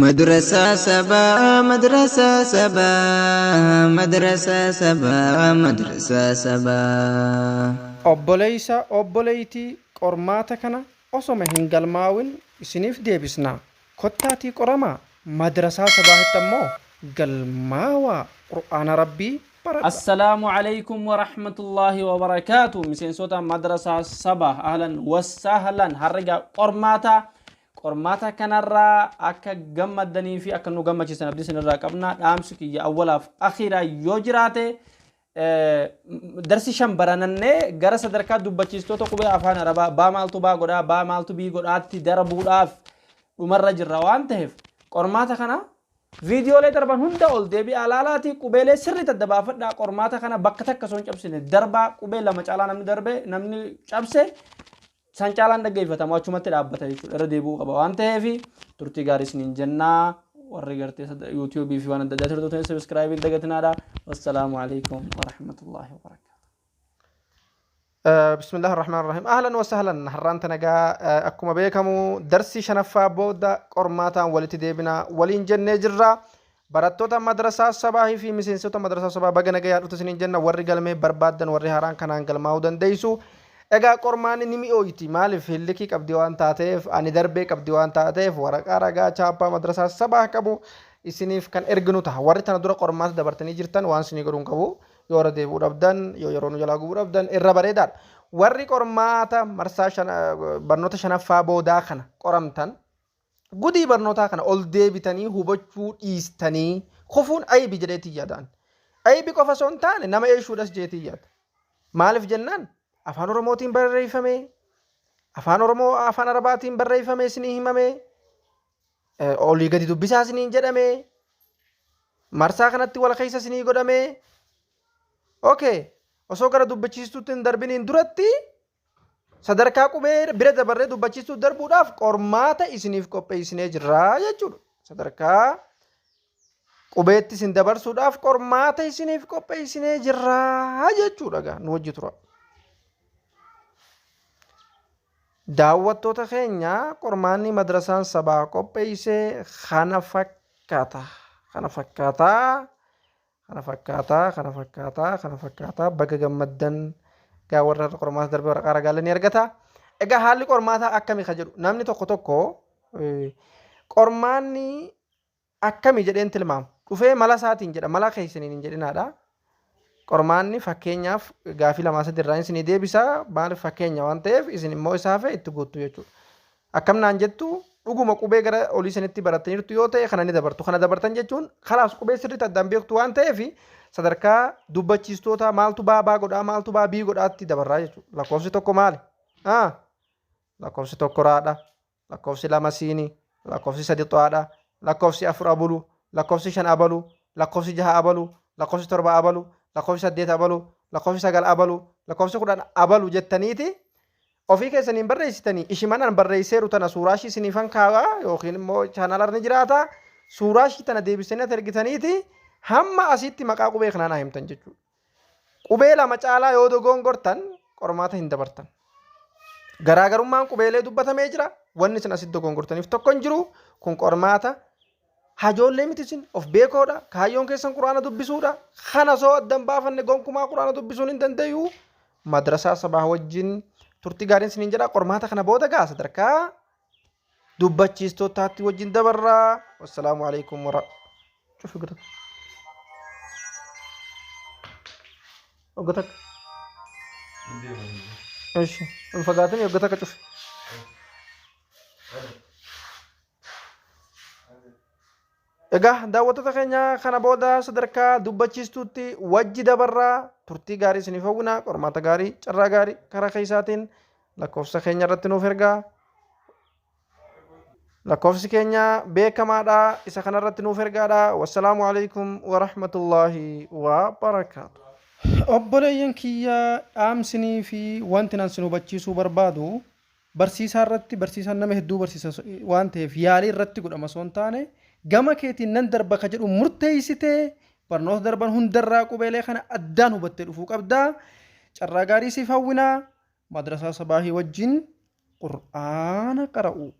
Madrasaa sabaa madrasaa sabaa madrasaa sabaa madrasaa sabaa. Obboleeysa obboleeytii qormaata kana osoma hin galmaawin isiniif deebisna kottaatii qoramaa madrasaa sabaahitti ammoo galmaawaa qur'aana rabbii baradha. Assalaamu alaikum warahmatullaahi wabarakaatu. Miseensota madrasaa saba ahlan wasahlan harriga qormaata qormaata kanarraa akka gammaddanii fi akka nu gammachiisan abdii isinirraa qabna. Dhaamsi kiyya awwalaaf akhiraa yoo jiraate darsi shan baranannee gara sadarkaa dubbachiistoota qubee afaan arabaa baa maaltu baa godhaa baa maaltu bii godhaatti darbuudhaaf dhumarra jirra waan ta'eef qormaata kana viidiyoolee darban hunda ol deebi'aa laalaatii qubeelee sirriitti adda baafadhaa. Qormaata kana bakka takka osoo hin cabsine darbaa. Qubee lama caalaa namni darbe namni cabse san caalaan dhaggeeffatamu achumatti dhaabbata jechuudha, irra deebi'uu qaba waan ta'eef turtii gaarii isiniin jennaa. Warri gartee yuutuubii fi waan adda addaa turtan sabiskiraayibii dagatinaadha. Wassalaamu alaikum warahmatullaahi wabarakaatu. Bismillah ar-Rahmaan ar-Rahiim. Ahlan wa sahlan. Har'aan tana egaa akkuma beekamu darsii shanaffaa booda qormaataan walitti deebina waliin jennee jirra. Barattoota madrasaa sabaahii fi miseensota madrasaa sabaa baga nagayaa dhuftu isiniin jenna. Warri galmee barbaaddan warri haaraan kanaan galmaa'uu dandeessu. Egaa qormaanni ni mi'ooyti. Maaliif hillikii qabdi waan taateef ani darbee qabdi waan taateef waraqaa ragaa chaappaa madrasaa sabaa qabu isiniif kan erginu ta'a. Warri tana dura qormaata dabartanii jirtan waan isinii godhuun qabu. Yoo irra deebi'uu dhabdan, yoo yeroo nu jalaa gubuu dhabdan irra bareedaadha. Warri qormaata marsaa barnoota shanaffaa boodaa kana qoramtan gudii barnootaa kana ol deebitanii hubachuu dhiistanii kufuun aybi jedheetii yaadaan. Aybi qofa osoo hin taane nama eeshuudhas jeetii yaada. Maaliif jennaan afaan Oromootiin barreeffame, afaan Oromoo afaan Arabaatiin barreeffame isinii himame, olii gadi dubbisaa isiniin jedhame, marsaa kanatti wal keessa isinii godhame. Okay, osoo gara dubbachiistuutti hin darbiniin duratti sadarkaa qubee bira dabarree dubbachiistuu darbuudhaaf qormaata isiniif qopheessinee jirra jechuudha. Sadarkaa qubeetti isin dabarsuudhaaf qormaata isiniif qopheessinee jirra jechuudha gaa nu wajji tura. Daawwattoota keenya, qormaanni madrasaan sabaa qopheesse kana fakkaata. Kana fakkaata. Kana fakkaata. Kana fakkaata. Kana fakkaata. Baga gammaddan. Egaa warra har'a qormaata darbe waraqaa ragaalee ni argata. Egaa haalli qormaataa akkami ka jedhu namni tokko tokko qormaanni akkami jedheen tilmaama. Dhufee mala isaatiin jedha, mala keessaniin hin jedhinaadha. Qormaanni fakkeenyaaf gaafii lamaa sadi irraa isinii deebisa. Maaliif fakkeenya waan ta'eef isin immoo isa hafe itti guuttu jechuudha. Akkam naan jettu, dhuguma qubee gara olii sanitti barattaniirtu yoo ta'e kana ni dabartu. Kana dabartan jechuun kalaas qubee sirriitti addaan beektu waan ta'eef sadarkaa dubbachiistootaa maaltu baa baa godhaa maaltu baa bii godhaatti dabarraa jechuudha. Lakkoofsi tokko maali? Lakkoofsi tokko raadha. Lakkoofsi 2 siini, lakkoofsi 3 xaadha, lakkoofsi 4 abulu, lakkoofsi 5 abalu, lakkoofsi 6 abalu, lakkoofsi 7 abalu, lakkoofsi 8 abalu, lakkoofsi 9 abalu, lakkoofsi 10 abalu jettaniiti ofii keessaniin barreessitanii ishiman an barreesseeru tana suuraa ishii isiniifan kaawaa yookiin immoo chaanaala ni jiraata suuraa ishii tana deebistanii ati ergitaniiti hamma asitti maqaa qubee kanaa naa himtan jechuudha. Qubee lama caalaa yoo dogongortan qormaata hin dabartan. Garaagarummaan qubeelee dubbatamee jira. Wanni isin asitti dogongortaniif tokko hin jiru. Kun qormaata hajoollee miti, isin of beekoodha. Kaayyoon keessan quraana dubbisuudha. Kana osoo adda hin baafanne gonkumaa quraana dubbisuun hin dandayu. Madrasaa sabaa wajjin turtii gaariin isiniin jedha. Qormaata kana booda gaa sadarkaa dubbachiistootaatti wajjin dabarraa. Wassalaamu alaikum wara. Cufi godhata. Hogga takka. Eshi. Hin fagaatin, hogga takka cufi. Egaa daawwattoota keenya, kana booda sadarkaa dubbachiistuutti wajji dabarraa. Turtii gaarii isiniif hawwina. Qormaata gaarii, carraa gaarii. Karaa keessaatiin lakkoofsa keenya irratti nuuf ergaa. Lakkoofsi keenya beekamaadha, isa kanarratti nuuf ergaadha. Wassalaamu alaikum warahmatullaahi wabarakaatu. Obboleeyyan kiyya, dhaamsinii fi wanti nan sin hubachiisuu barbaadu barsiisaa irratti, barsiisaan nama hedduu barsiisa waan ta'eef yaalii irratti godhama osoo hin taane, gama keetiin nan darba ka jedhu murteessitee barnoota darban hundarraa qubeelee kana addaan hubattee dhufuu qabda. Carraa gaarii siif hawwinaa. Madrasaa Sabaahii wajjin qur'aana qara'uu.